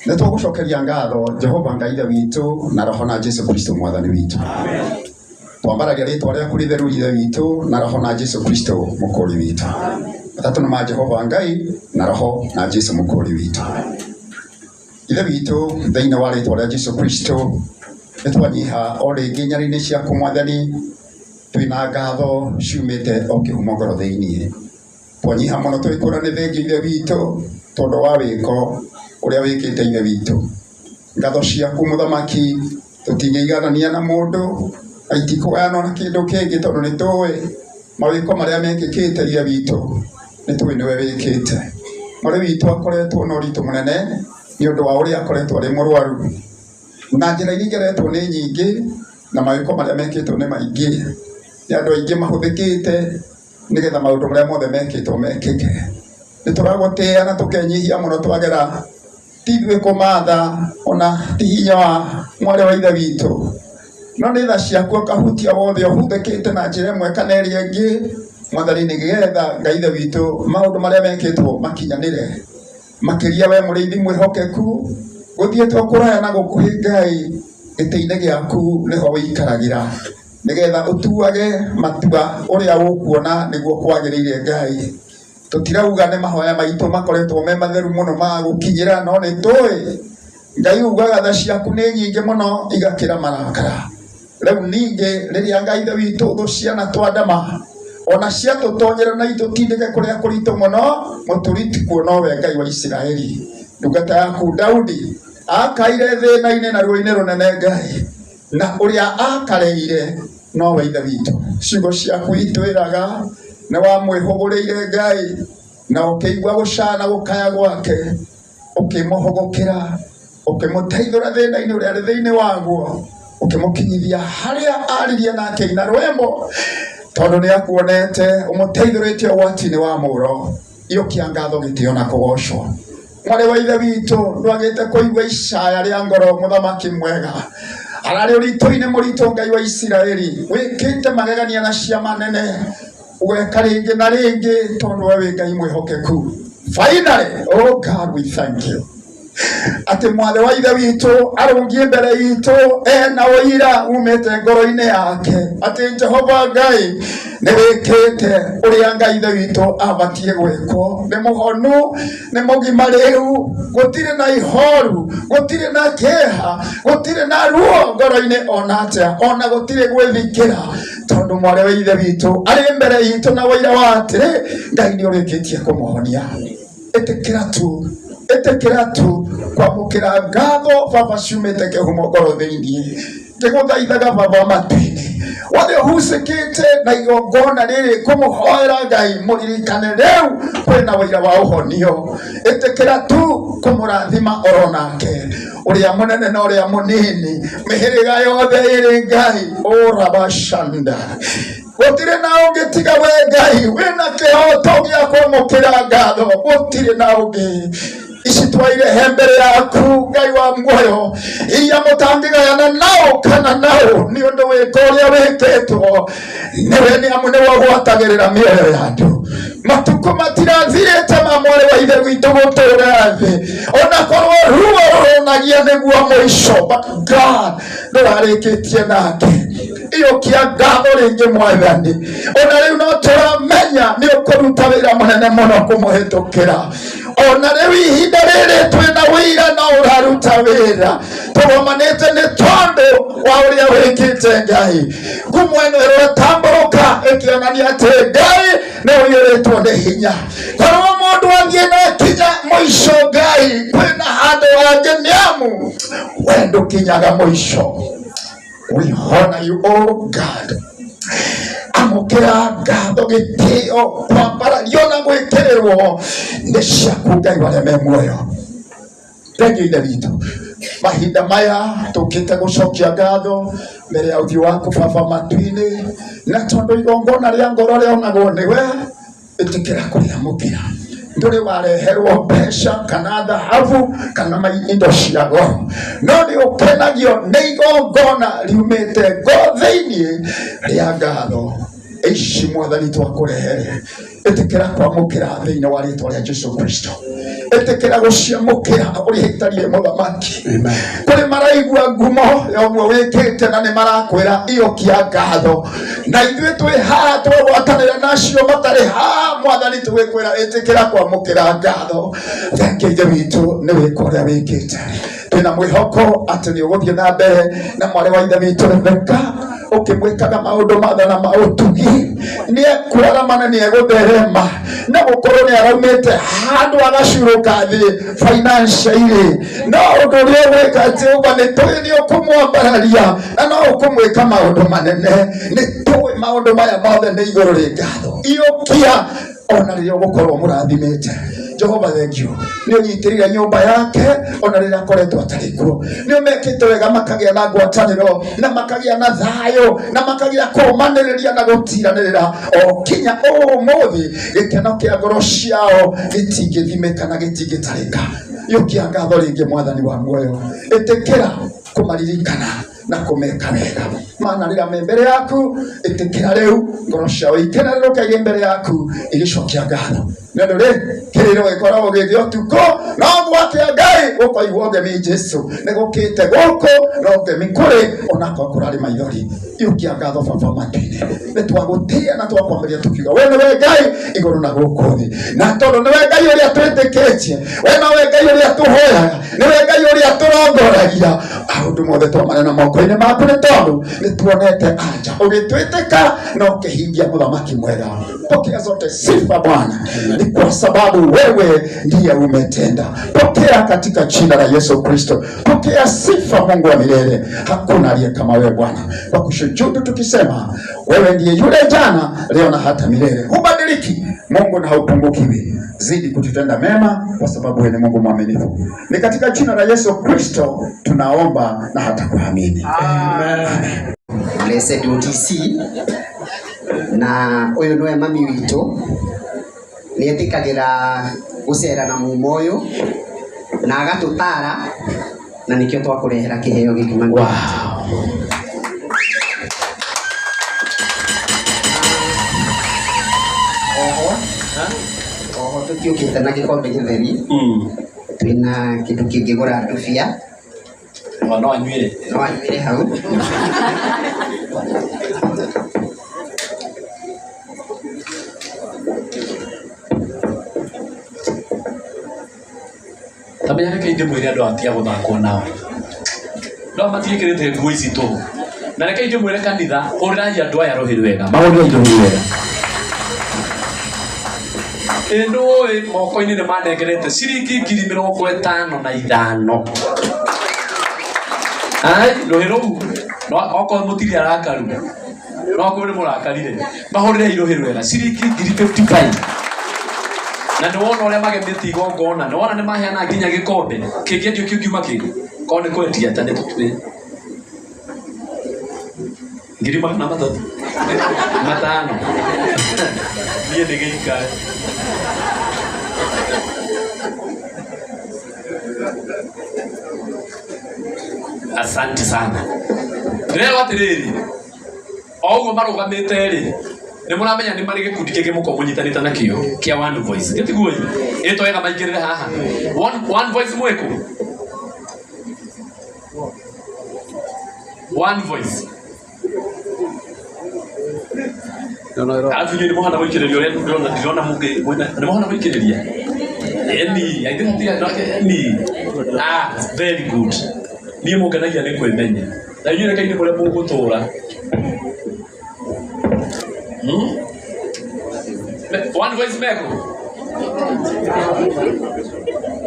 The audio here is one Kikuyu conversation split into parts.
Nĩ tũgũcokeria ngatho Jehova Ngai Ithe witũ na Roho na Jesu Kristo Mwathani witũ. Twambaragia rĩtwa rĩaku rĩtheru Ithe witũ na Roho na Jesu Kristo Mũkũũri witũ. Matatũ nĩ ma Jehova Ngai na Roho na Jesu Mũkũũri witũ. Ithe witũ thĩinĩ wa rĩtwa rĩa Jesu Kristo nĩ twanyiha o rĩngĩ nyarĩrĩ ciaku Mwathani twĩna ngatho ciumĩte o kĩhumo ngoro thĩinĩ. Twanyiha mũno twĩkũra nĩ thengia Ithe witũ tondũ wa wĩko ũrĩa wĩkĩte Ithe witũ. Ngatho ciaku Mũthamaki tũtingĩiganania na mũndũ na itikũgayanwo na kĩndũ kĩngĩ tondũ nĩ tũĩ mawĩko marĩa mekĩkĩte Ithe witũ nĩ tũĩ nĩwe wĩkĩte. Mwarĩ witũ akoretwo na ũritũ mũnene nĩ ũndũ wa ũrĩa akoretwo arĩ mũrwaru na njĩra iria igeretwo nĩ nyingĩ na mawĩko marĩa mekĩtwo nĩ maingĩ. Nĩ andũ aingĩ mahũthĩkĩte nĩgetha maũndũ marĩa mothe mekĩtwo mekĩke. Nĩ tũragũtĩĩa na tũkenyihia mũno twagera ti ithuĩ kũmatha ona ti hinya wa mwarĩ wa ithe witũ, no nĩ tha ciaku ũkahutia wothe ũhũthĩkĩte na njĩra ĩmwe kana ĩrĩa ĩngĩ Mwathani, nĩgetha Ngai ithe witũ maũndũ marĩa mekĩtwo makinyanĩre. Makĩria we mũrĩithi mwĩhokeku gũthiĩtwo kũraya na gũkuhĩ Ngai, gĩtĩ-inĩ gĩaku nĩho wĩikaragĩra nĩgetha ũtuage matua ũrĩa ũkuona nĩguo kwagĩrĩire Ngai. Tũtirauga nĩ mahoya maitũ makoretwo me matheru mũno ma gũkinyĩra, no nĩ tũĩ Ngai ugaga tha ciaku nĩ nyingĩ mũno igakĩra marakara. Rĩu ningĩ rĩrĩa Ngai ithe witũ thũ ciana twandama ona ciatũtonyera na itũtindĩke kũrĩa kũritũ mũno, mũturi tikuo nowe Ngai wa Isiraeli. Ndungata yaku Daudi akaire thĩna-inĩ na ruo-inĩ rũnene Ngai, na ũrĩa akareire nowe Ithe witũ. Ciugo ciaku itwĩraga nĩ wamwĩhũgũrĩire Ngai na ũkĩigua gũcana gũkaya gwake, ũkĩmũhũgũkĩra, ũkĩmũteithũra thĩna-inĩ ũrĩa arĩ thĩinĩ waguo, ũkĩmũkinyithia harĩa aririe na akĩina rwĩmbo, tondũ nĩ akuonete ũmũteithũrĩte ũgwati-inĩ wa mũro. Iyũkia ngatho, gĩtĩo na kũgocwo. Mwarĩ wa ithe witũ ndwagĩte kũigua icaya rĩa ngoro, mũthamaki mwega ararĩ ũritũ-inĩ mũritũ. Ngai wa Isiraeli, wĩkĩte magegania na ciama nene, ũgeka rĩngĩ na rĩngĩ tondũ we wĩ Ngai mwĩhokeku. Finally, oh God, we thank you atĩ mwarĩ wa ithe witũ arũngiĩ mbere itũ ena ũira umĩte ngoro-inĩ yake atĩ Jehova Ngai nĩ wĩkĩte ũrĩa Ngai ithe witũ abatiĩ gwĩkwo. Nĩ mũhonu, nĩ mũgima rĩu, gũtirĩ na ihoru, gũtirĩ na kĩeha, gũtirĩ na ruo ngoro-inĩ ona atĩa, ona gũtirĩ gwĩthikĩra, tondũ mwarĩ wa ithe witũ arĩ mbere itũ na ũira wa atĩrĩ Ngai nĩ ũrĩkĩtie kũmũhonia. Ĩtĩkĩra tu, ĩtĩkĩra tu kwamũkĩra ngatho baba ciumĩte kĩhumo ngoro thĩinĩ. Ngĩgũthaithaga baba matu-inĩ, wothe ũhucĩkĩte na igongona rĩrĩ kũmũhoera Ngai, mũririkane rĩu kwĩna ũira wa ũhonio. Ĩtĩkĩra tu kũmũrathima oro nake, ũrĩa mũnene na ũrĩa mũnini, mĩhĩrĩga yothe ĩrĩ Ngai ũrabacanda gũtirĩ na ũngĩ tiga we Ngai wĩna kĩhoto gĩa kwamũkĩra ngatho, gũtirĩ na ũngĩ. Ici twairehe mbere yaku Ngai wa muoyo, iria mũtangĩgayana nao kana nao, nĩ ũndũ wĩko ũrĩa wĩkĩtwo nĩwe, nĩ amu nĩwe ũgwatagĩrĩra mĩoyo ya andũ. Matukũ matirathirĩte ma mwarĩ wa ithe witũ gũtũra thĩ, ona korwo ruo rũronagia nĩguo mũico, but God ndũrarĩkĩtie nake. Iyũkia ngatho rĩngĩ Mwathani, ona rĩu no tũramenya nĩ ũkũruta wĩra mũnene mũno kũmũhĩtũkĩra. Ona rĩu ihinda rĩrĩ twĩna wĩira no ũraruta wĩra, tũgomanĩte nĩ tondũ wa ũrĩa wĩkĩte Ngai. Ngumo ĩno ĩrotambũrũka ĩkĩonania atĩ Ngai nĩ ũiyũrĩtwo nĩ hinya. Korwo mũndũ athiĩ na kinya mũico, Ngai kwĩna handũ hangĩ, nĩ amu we ndũkinyaga mũico. We honor you, oh God. Amũkĩra ngatho, gĩtĩo, kwambarario na gwĩkĩrĩrwo nĩ ciaku Ngai warĩa me muoyo. Thengiũ Ithe witũ, mahinda maya tũkĩte gũcokia ngatho mbere ya ũthiũ waku baba matu-inĩ, na tondũ igongona rĩa ngoro rĩonagwo nĩwe, ĩtĩkĩra kũrĩamũkĩra. Ndũrĩ wareherwo mbeca kana thahabu kana indo cia goro, no nĩ ũkenagio nĩ igongona riumĩte ngoro thĩinĩ rĩa ngatho. Ici mwathani twakũrehere, ĩtĩkĩra kwamũkĩra thĩinĩ wa rĩtwa rĩa Jesu Kristo, ĩtĩkĩra gũciamũkĩra ũrĩa itariĩ mũthamaki. Kũrĩ maraigua ngumo ya ũguo wĩkĩte na nĩ marakwĩra iyũkia ngatho, na ithuĩ twĩ haha twagwatanĩra nacio matarĩ haha mwathani, tũgĩkwĩra ĩtĩkĩra kwamũkĩra ngatho. Thengia Ithe witũ nĩ wĩka ũrĩa wĩkĩte. Twĩna mwĩhoko atĩ nĩ ũgũthiĩ na mbere na mwarĩ wa Ithe witũ Rebeka ũkĩmwĩkaga maũndũ mathana ma ũtugi, nĩ ekũrarama na nĩ egũtherema, na gũkorwo nĩ araumĩte handũ agacurũka thĩ financially, no ũndũ ũrĩa ũgwĩka Jehova nĩ tũĩ nĩ ũkũmwambararia na no ũkũmwĩka maũndũ manene. Nĩ tũĩ maũndũ maya mothe nĩ igũrũ rĩ ngatho iyũkia ona rĩrĩa ũgũkorwo mũrathimĩte. Jehova thengiũ nĩ ũnyitĩrĩire nyũmba yake ona rĩrĩa akoretwo atarĩ kuo, nĩ ũmekĩte wega makagĩa na ngwatanĩro na makagĩa na thayũ na makagĩa kũũmanĩrĩria na gũtiranĩrĩra o kinya ũmũthĩ. Gĩkeno kĩa ngoro ciao gĩtingĩthimĩka na gĩtingĩtarĩka. Yũkia ngatho rĩngĩ mwathani wa muoyo, ĩtĩkĩra kũmaririkana na kũmeka wega, maana rĩrĩa me mbere yaku, ĩtĩkĩra rĩu ngoro ciao ikenerũke irĩ mbere yaku igĩcokia ngatho. Nĩ ũndũ rĩ kĩrĩro gĩkoragwo gĩthĩ ũtukũ, no gwakĩa Ngai gũkoigwo ngemi. Jesu nĩ gũkĩte gũkũ no ngemi kũrĩ onakorwo kũrarĩ maithori. Iukia ngatho baba matu-inĩ, nĩ twagũtĩĩa na twakwambĩrĩria tukiuga we nĩwe Ngai igũrũ na gũkũ thĩ, na tondũ nĩwe Ngai ũrĩa twĩtĩkĩtie, we nowe Ngai ũrĩa tũhoyaga, nĩwe Ngai ũrĩa tũrongoragia, maũndũ mothe twamanena moko-inĩ maku, nĩ tondũ nĩ tuonete anja ũgĩtwĩtĩka na ũkĩhingia. Mũthamaki mwega, pokea zote sifa Bwana, ni kwa sababu wewe ndiye umetenda. Pokea katika jina la Yesu Kristo, pokea sifa Mungu wa milele, hakuna aliye kama wewe Bwana. Kwa kushujudu tukisema wewe ndiye yule jana, leo na hata milele, hubadiliki Mungu na haupungukiwi. Zidi kututenda mema, kwa sababu wewe ni Mungu mwaminifu. Ni katika jina la Yesu Kristo tunaomba na hata kuamini. Blessed OTC na uyu niwe mami witũ, nĩ etĩkagĩra gũcera na mumo ũyũ na agatũtara, na nĩkĩo twakũrehera kĩheo gĩkĩ mami. Oho tũtiũkĩte na gĩkombe gĩtheri, twĩna kĩndũ kĩngĩgũra ndubia. O no anyuire. No anyuire hau. Tamenya reke ndĩmwĩre andũ atia gũthakwo nao no matiĩkĩrĩte nguo ici tũhũ, na reke ndĩmwĩre kanitha, hũrĩrai andũ aya rũhĩ rwega, mahũrĩrai rũhĩ rwega. Ĩ nĩũĩ moko-inĩ nĩ manengerete ciringi 55,000. Ai rũhĩ rũu no okorwo mũtirĩ arakaru, no okorwo nĩ mũrakarire, mahũrĩrei rũhĩ rwega, ciringi ngiri 55. Na nĩ wona ũrĩa magemetie igongona, nĩ wona nĩ maheana nginya gĩkombe kĩngĩendio kĩu kiuma kĩ korwo nĩ kwendia ta nĩ tũtue 305,000. Niĩ nĩ gĩikare. Asante sana. Ndĩrerwo atĩrĩrĩ, o ũguo marũgamĩte rĩ, nĩ mũramenya nĩ marĩ gĩkundi kĩngĩ mũkorwo mũnyitanĩte nakĩo kĩa One Voice, gĩtiguo ĩ ĩto wega maingĩrĩre haha. One Voice mwĩkũ One Voice, arabu inyuĩ nĩ mũhana gũikĩrĩria ũrĩa ndĩrona, ndirona mũngĩ nĩ mũhana gũikĩrĩria eni aingĩ eni. Ah, very good. Niĩ mũngenagia nĩ kwĩmenya, na inyuĩ reke inĩ kũrĩa mũgũtũra. One Voice meko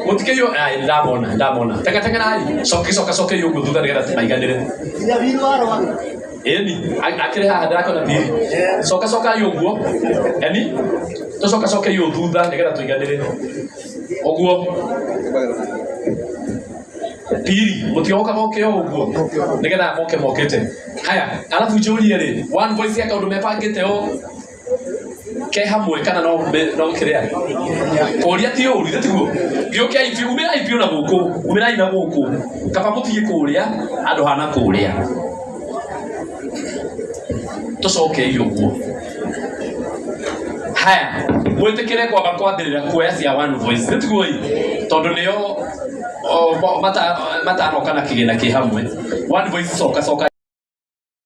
mũtikĩiywo. Ai, ndamona, ndamona. Tenga-tengerai, coki coka coke ũguo thutha nĩgetha maiganĩre. Ĩni akĩrĩ haha, ndĩrakĩona tiri. Coka cokai ũguo, eni tũcoka coke ũũ thutha nĩgetha tũiganĩre ũguo. Piri mũtiogoka moke o ũguo nĩgetha moke mokĩte haya. Arabu njũrie rĩ, One Voice ya kaũndũ mebangĩte o ke hamwe kana no no kĩrĩa kũria ti ũru ithe tiguo? Gĩũkei biũ, umĩrai biũ na gũkũ, umĩrai na gũkũ, kaba mũthiĩ kũrĩa handũ hana kũrĩa. Tũcokei ũguo. Haya, mwĩtĩkĩre kwamba kwambĩrĩria kuoya cia One Voice, nĩtiguo ĩ? Tondũ nĩo matanoka na kĩgĩna kĩ hamwe. One Voice, coka coka.